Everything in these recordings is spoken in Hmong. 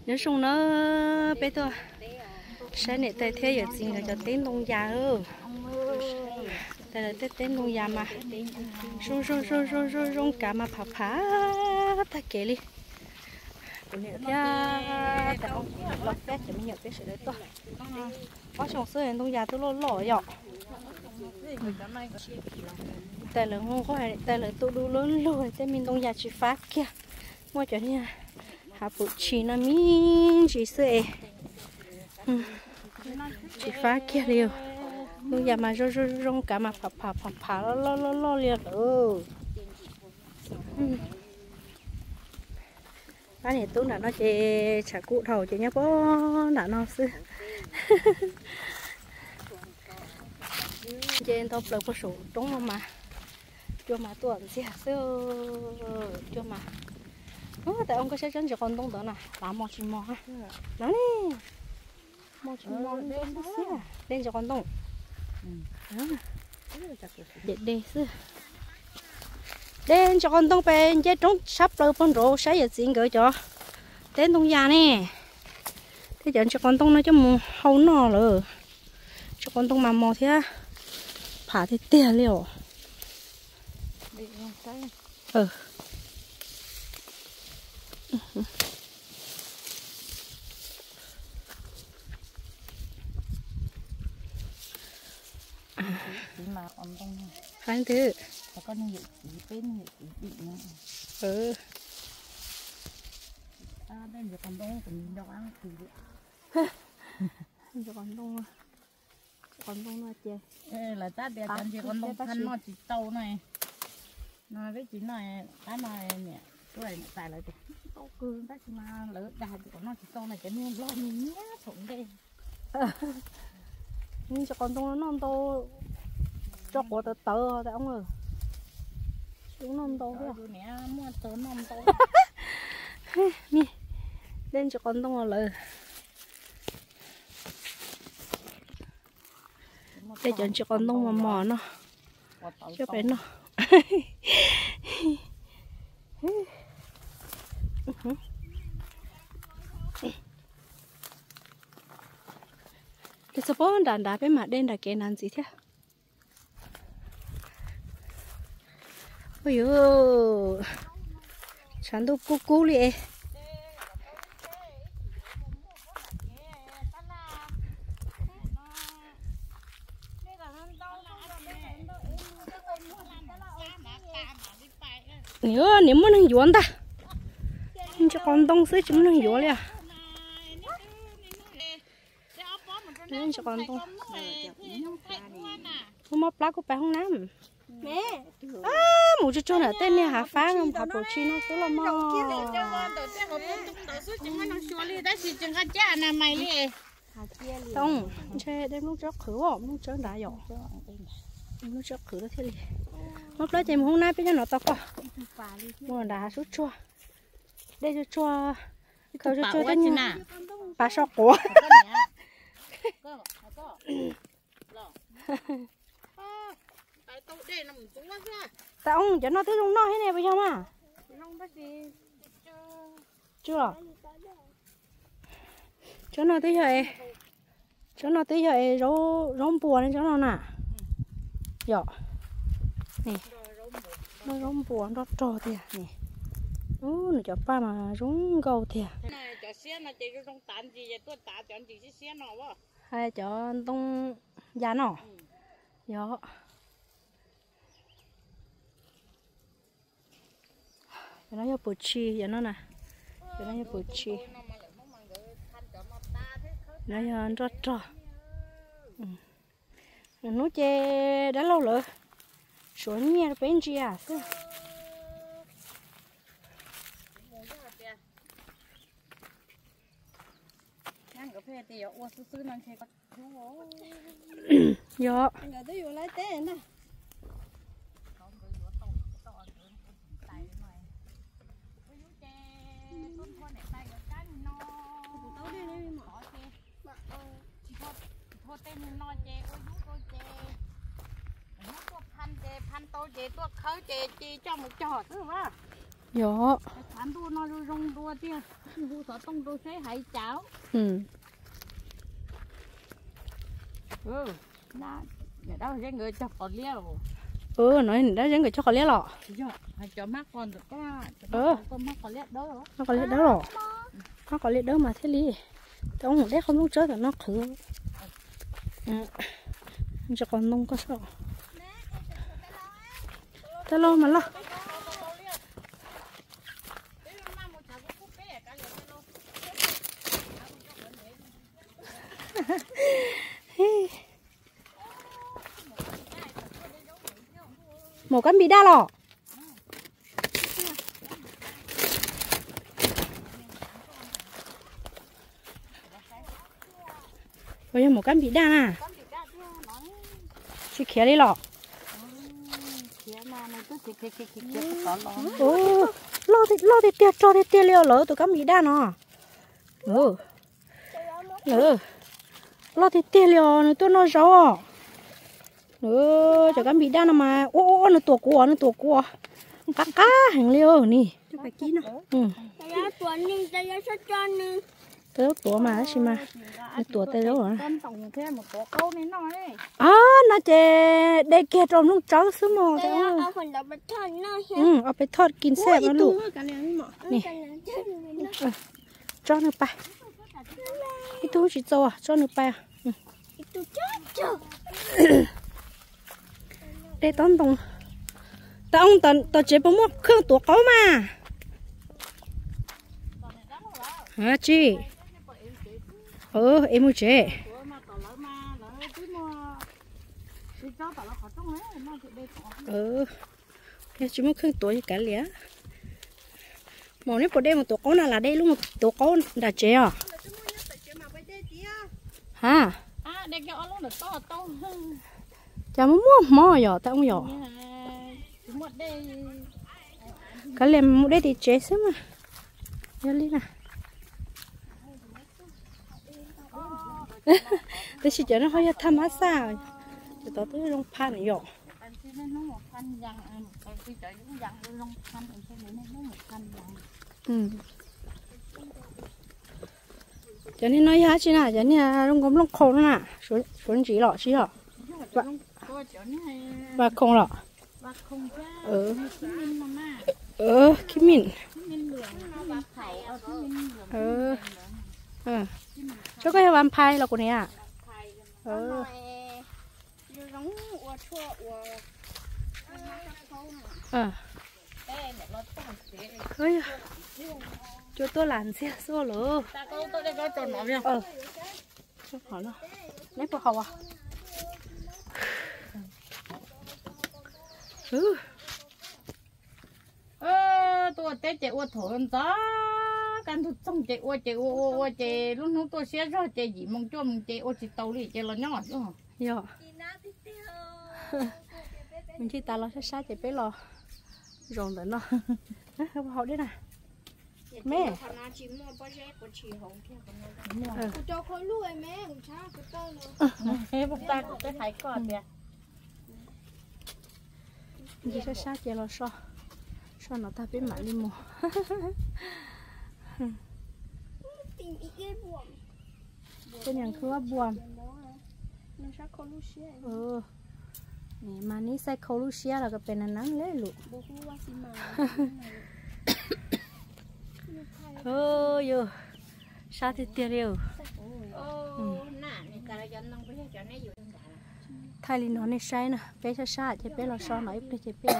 Nyob zoo na, peb tuaj saib niam tais thiab yawm txiv nkawd cov teb ntoo yas. Tais lawv tej teb ntoo yas mas zoo zoo zoo zoo zoo zoo kav mas phav phav tag kev li. Kuv niam thiab tais ob kuv los thiab cov me nyuam peb sawv daws tuaj. Ob xyoos xwb ntoo yas twb loj loj yom. Tais lawv nqua, tais lawv tu du lug lug tej me ntoo yas tsis fab kiag. Muaj cov niag hav pum tshis no me ntsis xwb es tsis fab kiag li. Ntoo yas mas zoo zoo zoo kav mas phav phav phav phav loj loj loj loj li lawm. Pab niam tub nram no ces tshav kub dhau ces nyob puag nram no xwb. Nce ntau plaws puag saum roob no mas cua mas tuaj ntxiag xwb. Cua mas, tais oo koj saib tsob ntses qos ntoo ntawd na, lav mos tsis mos. Lav ne, mos tsis mos, dej ntses qos ntoo. Dej dej xwb. Dej ntses qos ntoo pem nce roob sab plaws puag nraud saib yawm txiv nkawd cov teb ntoo yas ne. Tej cov ntses qos ntoo no coj mus hau noj lawm. Ntses qos ntoo mas mos thiab phav tiag tiag li os. Qab twg? Ntses qos ntoo, ntses qos ntoo no ces lawv tab tias cov ntses qos ntoo phaj noj tsis tau no. No peb tsis noj, qab no niam tub niam tais lawv tias tsis tau kawg tab sis mas lawv dag tias kom noj tsis tau no ces nws loj nws nyiab thaum ntej. Ntses qos ntoo noj ntau, tso quav tawv tawv tais oo. Noj ntau thiab. Dej ntses qos ntoo lawm. Tej cov ntses qos ntoo mos mos no, coj pem no. Ces txog puag nram nrad peb mam de nram kev nrad ntxiv thiab. Ua yuav, tshav ntuj kub kub li es. Niam, niam muaj neeg yuav ntag. Ntses qos ntoo xwb tsis muaj neeg yuav li os. Ntses qos ntoo. Mob plab kuj pais hoob nab. Mus tsuag tsuag ntawm tej niag hav fab no, hav pum tshis no xwb los mog. Too, ntshe de nplooj tsawb qhwv, nplooj tsawb nrad yom. Nplooj tsawb qhwv thiaj li. Mob plab ces mus hoob nab peb nyob no tos koj. Mus nrad hav sub tsuag. Dej tsuag tsuag, khaws tsuag tsuag tej nyuag pas so quav. Tais oo, cov no twb zoo noj thiab ne puas yog mas? Tsis, tsob no twb yog, tsob no twb yog zaub npua ne tsob no na. Yom, noj zaub npua nroj rog tiag ne. Nws cov paj mas zoo nkauj tiag. Cov siab no ces zoo tav ntsis, tuaj tav cov ntsis siab siab no. Hais cov ntoo yas no. Yog. Cov no yog pum tshis, cov no na. Cov no yog pum tshis. No yog nroj rog. Hnub ces dab laug lawv suav nyiaj rau peb ntsia xwb. Yog. Ua yub ces tuaj nthua niam tais nkawd kab no, tsis nthua tej no ces ua yub rau ces, hnub tuaj phaj ces phaj tau ces tuaj khawb ces ci coj mus cog xwb mas. Yog. Thav ntuj no zoo zoo dua tiag, hu xov tooj rau seb hais cas. Niam dab Zeb nkawd cog qos liab los? Niam dab Zeb nkawd cog qos liab los? Hmab qos liab dawb los? Hmab qos liab dawb mas thiaj li. Tau mus deb qhov nplooj tsawb tom no qhwv. Ntsis qos ntoo koj so. Tau los mas los. Maum kab npis daj los? Puas yog maum kab npis daj na? Tsis khiav li los? Loj tiag tiag, rog tiag tiag li os lawv tus kab npis daj no. Loj tiag tiag li os, nws tuaj noj zaub os. Cov kab npis daj no mas ua ua nws tuam kuv, nws tuam kuv, qab qab heev li ni. Tuam mas tab sis mas nws tuam tes zaub. No ces de kiag rau nplooj tsawb xwb mog. Ob peb thoj kin xeb no lus. Tso nws pais. Ib tug tsis txaus, tso nws pais. De tob ntoo. Tab oo, tom tsev puas muaj kheej tuav qaub mas? Tsis. Es mus tsev. Yog tsis muaj kheej tuav ces kav liam. Maum, neb puas de mus tuav qaub na, los de lub mus tuav qaub nram tsev os? Ha, cas muaj muaj hmo yom, tab oo yom. Kav liam mus de tim tsev xwb mas. Yog li na. Tab sis cov no ho yog thaj mab xaj, cov tod twb zoo phaj yom. Cov niag no yog dab tsi na? Cov niag zoo nkaus nplooj qhau no na, suav ntsis los tsis yog? Vas khoom los? Khib min. Tso koj yog vas phais los kuv niam. Cua tuaj lam ntxiag xwb lawm. Neb puas haus? Tuaj ua teb ces ua thaum ntxov, kaj ntug txoog ces ua ces ua ua ua ces lub hnub tuaj siab zog ces yim moo cuaj moo ces ua tsis tau li ces los nyob. Yog. Mus ncig tas los sab sab ces peb los zaum ntawm no. Haus dej na. Me. Ncig sab sab ces los so, so no tag peb mam li mus. Peb niam khwb bua. Mas neb xaij khau lub siab los koj pes nees nees le lus. Yus, sab tiag tiag li. Thaij li no nej saib na, peb sab sab ces peb los so no ib pliag ces peb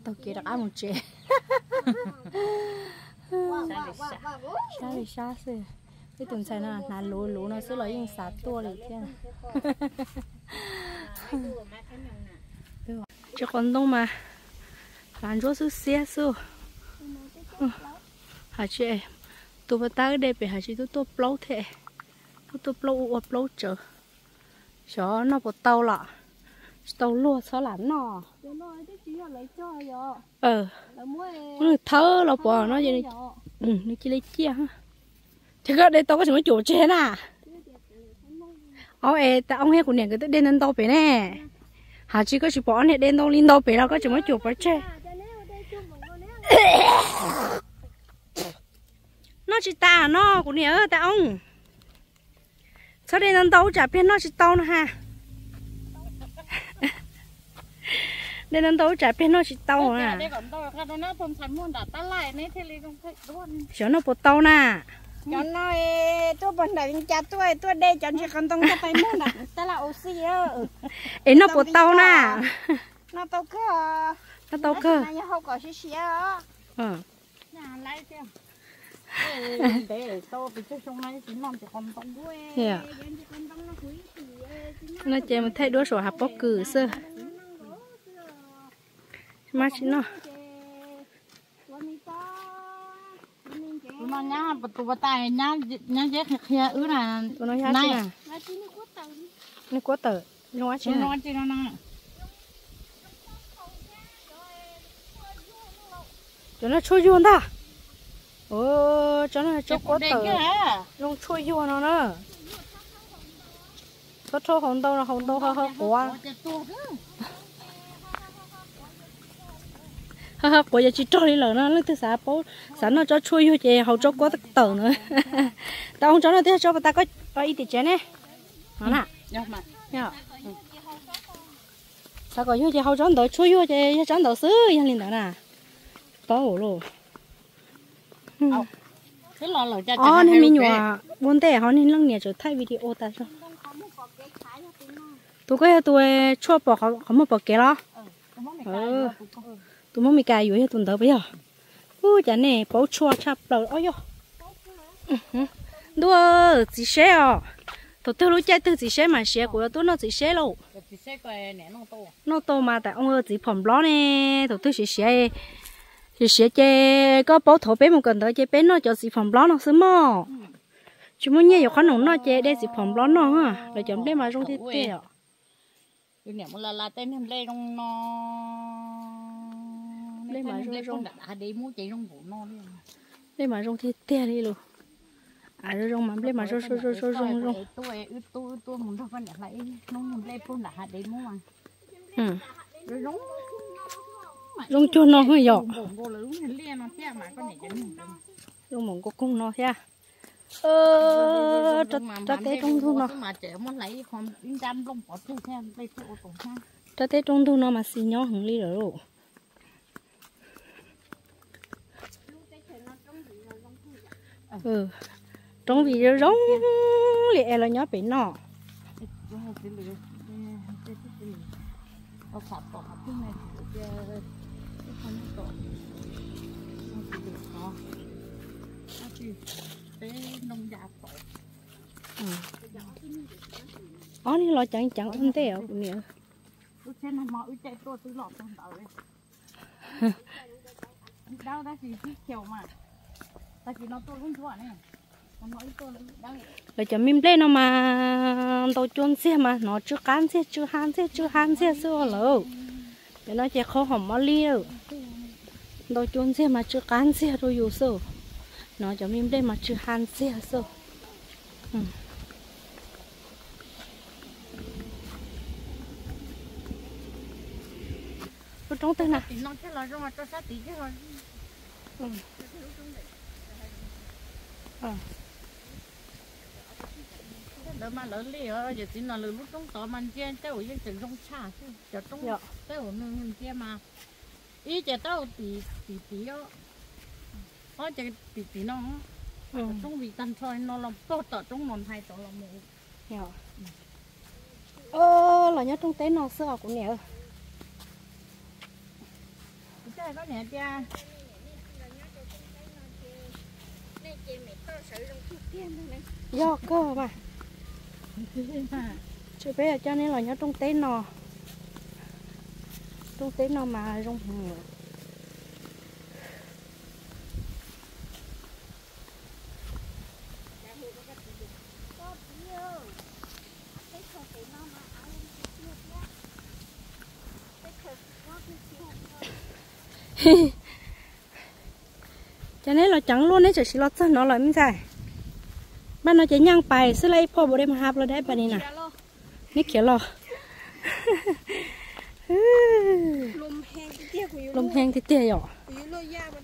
taug kev rov qab mus tsev. Sab li sab xwb. Peb tus ntxhais no hnav luv luv no xwb los yeej xav tuaj li thiab. Tsis qos ntoo mas hnav ntsuab xwb xiab xwb. Hais tsis, tus pas tab de pem hais tsis tub tuaj plaub thiab, tub tuaj plaub ua ua plaub tsawv. Xyov noj puas tau los, tsis tau luag txhob lam noj. Muab nws thawb los pov no ces nws cia li ciaj. Ces koj de tau koj tseem muab cuam tseg na. Au es tas oo thiab kuv niam nkawd twb de ntau ntau pem ne. Hais tsis koj tsis pom ob niag de ntau li ntau pem los koj tseem muab cuam pov tseg. Tsis tas no kuv niam tais oob. Txhob de ntau ntau ub tsam pliag noj tsis tau no ha. De ntau ntau ub tsam pliag noj tsis tau na. Xyov noj puas tau na. Cov no tuaj pog nram cas tuaj, tuaj de cov ntsis qos ntoo coj pais muag nram tab laj ua si. Es noj puas tau na. Noj tau kawg. Noj tau kawg. Yog hau kom siav siav. No ces mus thaij duab saum hav pob kws xwb. Mab tsis noj. Tus no nyab, tus pas tas nyab, nyab ntseb qhia qhia wb na. Tus no yog tsi na? Nws kuab tawm zoo dab tsi no? Cov no tshuaj yuag ntag. Cov no tshuaj kuab tawm, zoo tshuaj yuag no na. Txhob rhaub haus ntau no, haus ntau ho quav. Ho quav yog tsis rog li lawm no, leej twg xav paub, xav noj tsob tshuaj yuag ces haus tsob kuab tawm na. Tais oob, tsob no twb yog tsob pas tas koj ib tim tsev ne. No na. Xav kom yuag ces haus tsob ntawd, tshuaj yuag ces yog tsob ntawd xwb, yog li ntawd na. Paub lauj. Ob niag me nyuam ua ntej ho niag leej niam tseem thaij video tas zog. Tus koj yog tus tshuaj pom qhov muag pom kev los? Tus Hmoob Mes Kas yuav yog tus ntawd puas yog? Ub, cas nej paub tshuaj tshaj plaws os yog. Ntuj, txiv seb os. Thaum twg lub caij twg txiv seb mas siav, kuv yuav tuaj noj txiv seb lauj. Noj tau mas tais oob, txiv phom nplob ne. Thaum twg siav siav, siav siav ces koj paub, thaum peb mus kawm ntawv ces peb noj cov txiv phom nplob no xwb mog. Tsis muaj nyiaj yuav qhob noom noj ces de txiv phom nplob noj. Lawv cov nplej mas zoo tiag tiag os. Niam mus la la tej niag nplej zoo no, nplej mas zoo zoo, nplej mas zoo tiag tiag li lus. Zoo zoo mas nplej mas zoo zoo zoo zoo zoo. Wb tuaj, wb tuaj mus nrog poj niam hlais ib hnub nplej puag nram hav dev muab mas zoo cuag no yom. Zoo npaum nkoos no thiab. Rab teb rooj ntug no, rab teb rooj ntug no mas xis nyob heev li lawm lauj. Roob vim zoo li es los nyob pem no. Ob niag los ceev ceev ua ntej os kuv niam. Lawv cov me nplej no mas ntau cua ntxiag mas hnov tsw qab ntxiag, tsw hab ntxiag, tsw hab ntxiag xwb lawm. Cov no ces qhov hom mob li, ntau cua ntxiag mas tsw qab ntxiag rau yus xwb. Hnov cov me nplej mas tsw hab ntxiag xwb. Lub roob twg na? Ntawd mas lawv li os, yawm txiv no lwm lub roob tod mas ntsia tej zaum yeej tseem zoo tshaj xwb. Cov roob tej zaum nws ntsia mas ib ces tab tim tim os, ob ces tim tim no, cov roob vim tag nrho no los pog tom roob no nthaij tod los mus. Los nyob rooj teb no xwb os kuv niam. Yog kawg mas. Tsis, peb yuav coj neb los nyob rooj teb no. Rooj teb no mas zoo heev. Ces neb los ceev luaj neb tseem sim los txog no lawm me ntxhais. Npaj no ces nyeej pais xwb lawm, ib phoj npaum dej mas hab los dab pas ni na. Neb khiav los. Lom heev tiag tiag yom.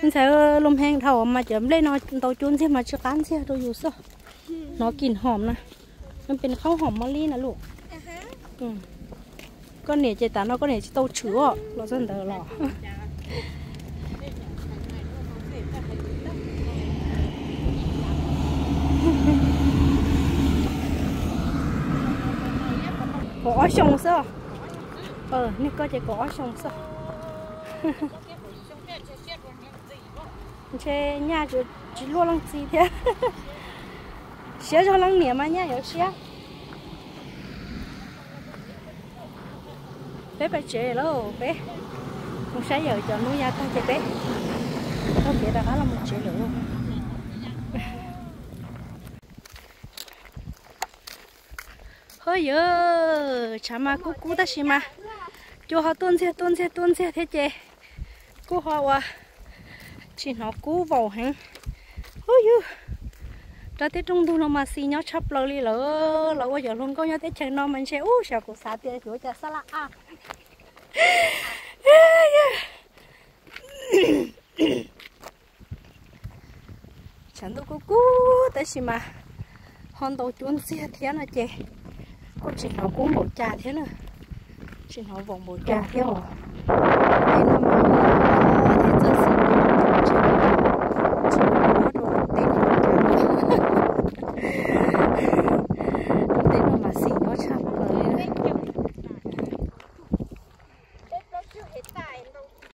Ntxhais, lom heev dhau mas cov nplej no ntau cuab ntxiag mas tsis qab ntxiag rau yus xwb. Hnov kis hom na, nws pes qhaub hom mos li na lus. Koj niam ces tas no koj niam tsis tau tshwm os, los txog ntawd los. Kaum ob xyoos xwb. Nej koj ces kaum ob xyoos xwb. Ntshe nyaj tsis luaj leej txiv thiab. Siab zog leej niam mas nyaj yuav siab. Peb pais tsev lawm, peb mus saib yawm cov hnub yav tag ces peb taug kev rov qab los mus tsev lawm. Ho yawg, tshav mas kub kub tab sis mas cua ho tuaj ntxiag tuaj ntxiag tuaj ntxiag thiab ces kuj ho ua tsis hnov kub vaus heev. Ub yug, rau tej rooj ntug no mas xis nyob tshaj plaws li lawm. Los ua cov hluas nkauj nyob teb chaws no mas ntshe ub, xyov kuv xav tias yuav cas xab laj a. Tshav ntuj kub kub tab sis mas ho ntau cuab ntxiag thiab no ces kuj tsis hnov kub npaum cas thiab na, tsis hnov vaus npaum cas thiab os. Tej no mas